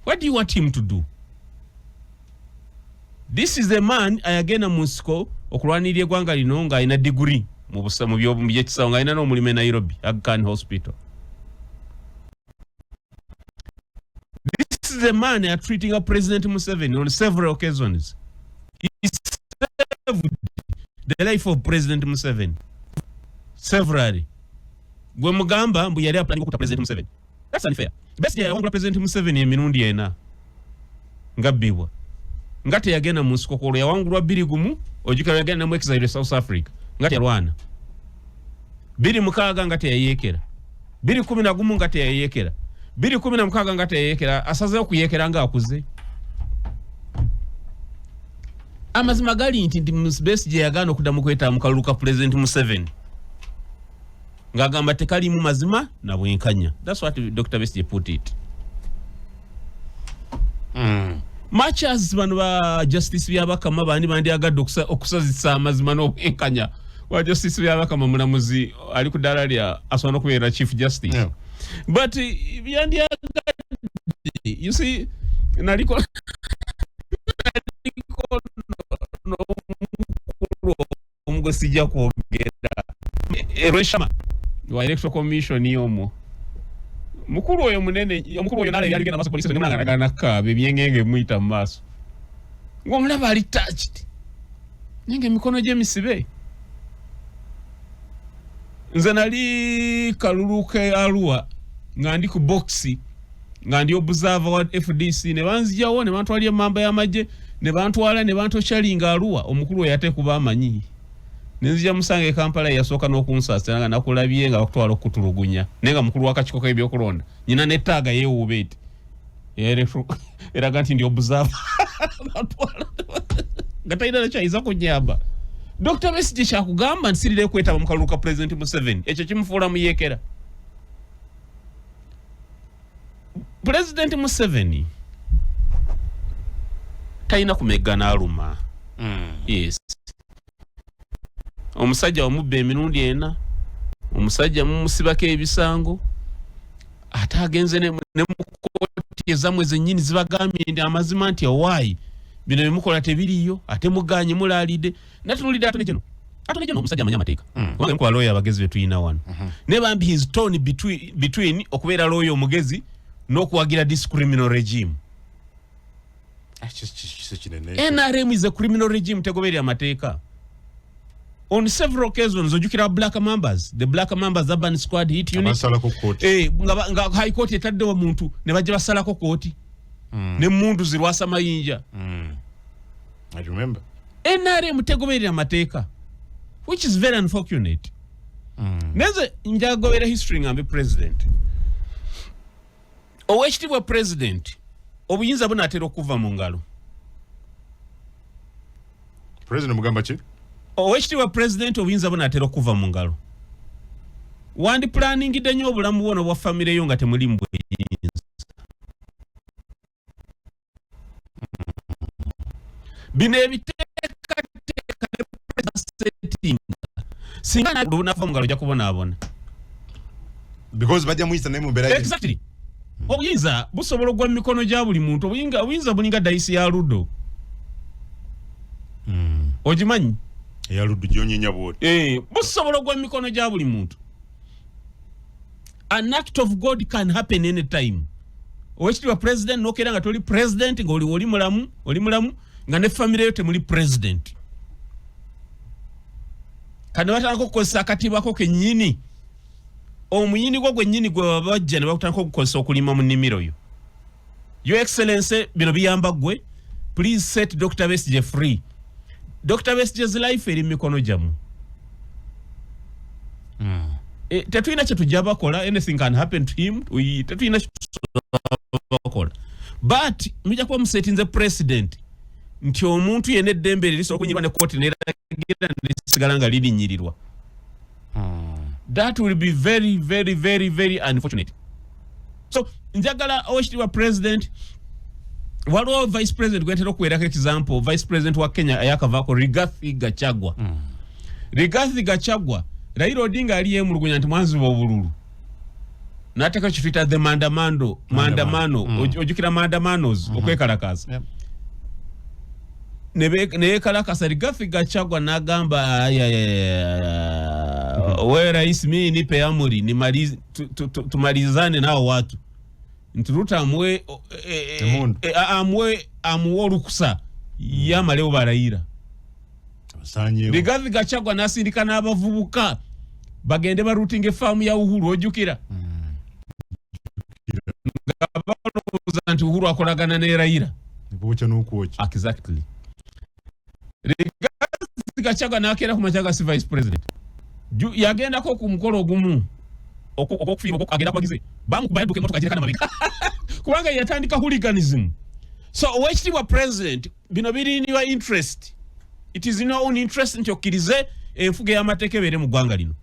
What do you want him to do? This is a man ayagenda mu nsiko okulwanirira eggwanga lino ng'alina degree mu byekisawo, ng'alina n'omulimu e Nairobi, Aga Khan Hospital. the man treating President Museveni on several occasions. He saved the life of President Museveni severally. Gwe mugamba mbu yali aplanning okutta President Museveni. That's unfair. Besigye yawangula President Museveni emirundi ena nga bbibwa, nga teyagenda mu nsiko. Yawangulwa 2001, ojjukira yagenda mu exile e South Africa nga teyalwana. 2006 nga teyayeekera, 2011 nga teyayeekera, 2016 nga teyayeekera. Asazeewo kuyeekera nga akuze. Amazima gali nti Besigye yagaana okuddamu kwetaba mu kalulu ka President Museveni ng'agamba tekalimu mazima na bwenkanya. That's what Dr. Besigye put it. Much as bano ba Justice Byabakama bandi bandyagadde okusazisa amazima n'obwenkanya wa Justice Byabakama, mulamuzi ali ku ddaala lya asobola n'okubeera Chief Justice, but byandyagadde, you see, naliko n'omukulu omugo, sijja kwogera erweshama wa Electoral Commission omwo, mukulu oyo munene, omukulu oyo nala yali genda maaso police nemulanga nakaaba, ebyengenge bimuyita mu maaso ng'omulaba ali touched, naye nga emikono gye misibe. Nze nali kalulu ke Arua nga ndi ku box, nga ndi observer wa FDC, ne banzijawo ne bantwalira emamba y'amagye, ne bantwala ne bantokyalinga Arua. Omukulu oyo ate kuba amanyi, nenzija musanga e Kampala, yasooka n'okunsaasira nga nakulabye nga bakutwala okukutulugunya, naye nga mukulu w'akakiiko k'ebyokulonda nyina nettaaga yeewuuba eti eraga nti ndi observer, batwala nga talina nakyayinza kunyamba. Dr. Besigye kyakugamba nti sirire kwetaba mu kalulu ka President Museveni, ekyo kimufuula muyeekera? President Museveni talina kumegga n'aluma. Yes, omusajja wamubba emirundi ena, omusajja mumusibako ebisango, ate agenze ne mukooti ezammwe zennyini zibagambye nti amazima nti owaayi bino byemukola tebiriyo, ate muganye mulaalidde. Natunulidde Attorney General. Attorney General omusajja amanyi amateeka, kubanga mukuba lawyer abagezi betulina wano, ne bambi his tone between okubeera lawyer omugezi n'okuwagira this criminal regime. Kise kinene. NRM is a criminal regime, tegoberera amateeka. On several occasions, ojjukira Black Mambas, the Black Mambas Urban Squad hit unit? Abasalako kooti. Eh, nga High Court etaddewo muntu ne bajja basalako kooti n'emmundu zirwasa mayinja. I remember. NRM tegoberera amateeka, which is very unfortunate. Neze njagobera history, ngambe president, owekitiibwa president, obuyinza bunaatera okuva mu ngalo. President mugamba ki? Owekitiibwa president, obuyinza bunaatera okuva mu ngalo. Wandiplaningidde nnyo obulamu bwo n'obwa famire yo nga temuli mu buyinza. Bino ebiteekateeka setting, singa lunava mu ngalo ojja kubonaabona. Because bajja muyisa naye mu mbeera Exactly. Obuyinza busobola okugwa mu mikono gya buli muntu. Obuyinza bulinga dayisi ya ludo. Ogimanyi? Eya ludo gyonyenya bwoti. Eh, busobola okugwa mu mikono gya buli muntu. An act of God can happen anytime. Owekitiibwa president, nokeera nga toli president, nga oli mulamu, oli mulamu nga ne famire yo temuli president. Kati batandika okukozesa akatibako kennyini, omuyini gwo gwennyini gwe babajja ne bakutandika okukozesa okulima mu nnimiro yo. Your Excellency, bino biyamba ggwe. Please set Dr. Besigye free. Dr. Besigye's life eri mu mikono gyammwe. E, tetulina kye tujja bakola. Anything can happen to him. Tetulina bakola, but mujja kuba musetinze president nti omuntu yenna eddembe lye lisobola okunyirwa ne kooti neragira nesigala nga lirinyirirwa. That will be very, very, very, very unfortunate. So njagala, owekitiibwa president, waliwo vice president gwentera okuweerako example, vice president wa Kenya ayakavaako, Rigathi Gachagua. Rigathi Gachagua, Raila Odinga ali yemulugunya nti mwanziba obululu, n'ateeka kituyita the maandamano, maandamano. Ojjukira maandamanos, okwekalakaasa? Yep. Neyekalakasa. Rigathi Gachagua n'agamba, "Ayayaya, we rais, mimi nipe amri nimalize, tumalizane nao watu." Nti Ruto amuwe Emundu. amuwe olukusa yamalewo balayira. Abasanyeewo. Rigathi Gachagua n'asindika n'abavubuka bagende balootinga efaamu ya Uhuru. Ojjukira nga balowooza nti Uhuru akolagana ne Raila. Bookya n'okwokya. Exactly. Rigathi Gachagua n'akeera ku makya ga si vice president. Yagendako ku mukolo ogumu ogw'okufiirwa, agenda kubagize bamukuba, yadduka emotoka gireka n'amabega kubanga yatandika hooliganism. So owekitiibwa president, bino biri in your interest, it is in your own interest nti okkirize enfuga y'amateeka ebeere mu ggwanga lino,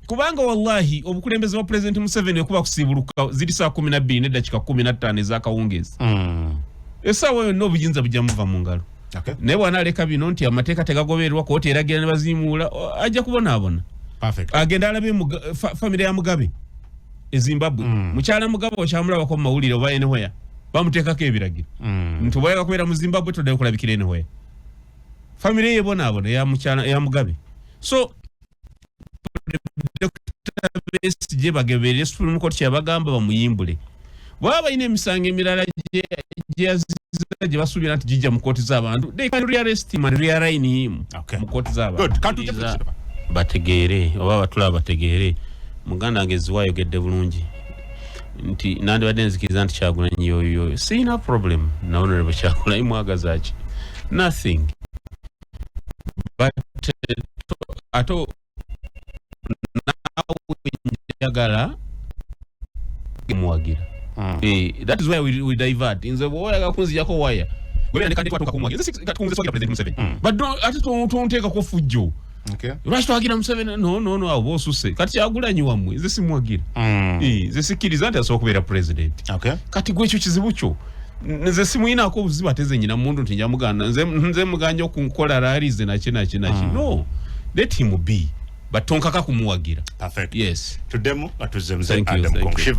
kubanga wallahi obukulembeze bwa President Museveni okuba kusiibuluka ziri saa 12:15 ez'akawungeezi, essaawa yonna obuyinza bujja muva mu ngalo. Naye bw'anaaleka bino nti amateeka tegagobererwa, kooti eragira ne bazimuula, ajja kubonaabona. Agenda alabe famire ya Mugabe e Zimbabwe. Mukyala Mugabe okyamulabako mu mawulire oba anywhere? Bamuteekako ebiragiro nti oba kubeera mu Zimbabwe toddayo kulabikira anywhere. Famire ye ebonaabona eya mukyala eya Mugabe. So Dr. Besigye bageberere Supreme Court kyabagamba, bamuyimbule. Bwaba balina emisango emirala gye yaziza gye basuubira nti gijja mu kooti z'abantu, they can rearrest him and rearraign him mu kooti z'abantu. Good. Katujje ku kiraba. Bategeere oba batulaba bategeere, muganda wange Ziwa ayogedde bulungi nti nandibadde nzikiriza nti Kyagulanyi yoyo. Siyina problem na Honorable Kyagulanyi. Mwagaza ki? Nothing. But ate naawe njagala muwagira. That is why we divert. Nze bw'oba oyagala kunzijako waya kati President Museveni, but ate tonteekako fujjo. Lwaki twagira Museveni? No, no, no, awo boosuse. Kati Kyagulanyi wammwe, nze simuwagira. Nze sikkiriza nti asobola okubeera president. Kati gwe ekyo kizibu kyo. Nze simuyinaako obuzibu, ate ze nyina muntu nti njamuganda nze muganja okunkola rallies naki naki naki. No, let him be, but tonkaka kumuwagira. Perfect. Yes. Tuddemu nga tuzze. Mzee Thank you, Adam thank you. Kong.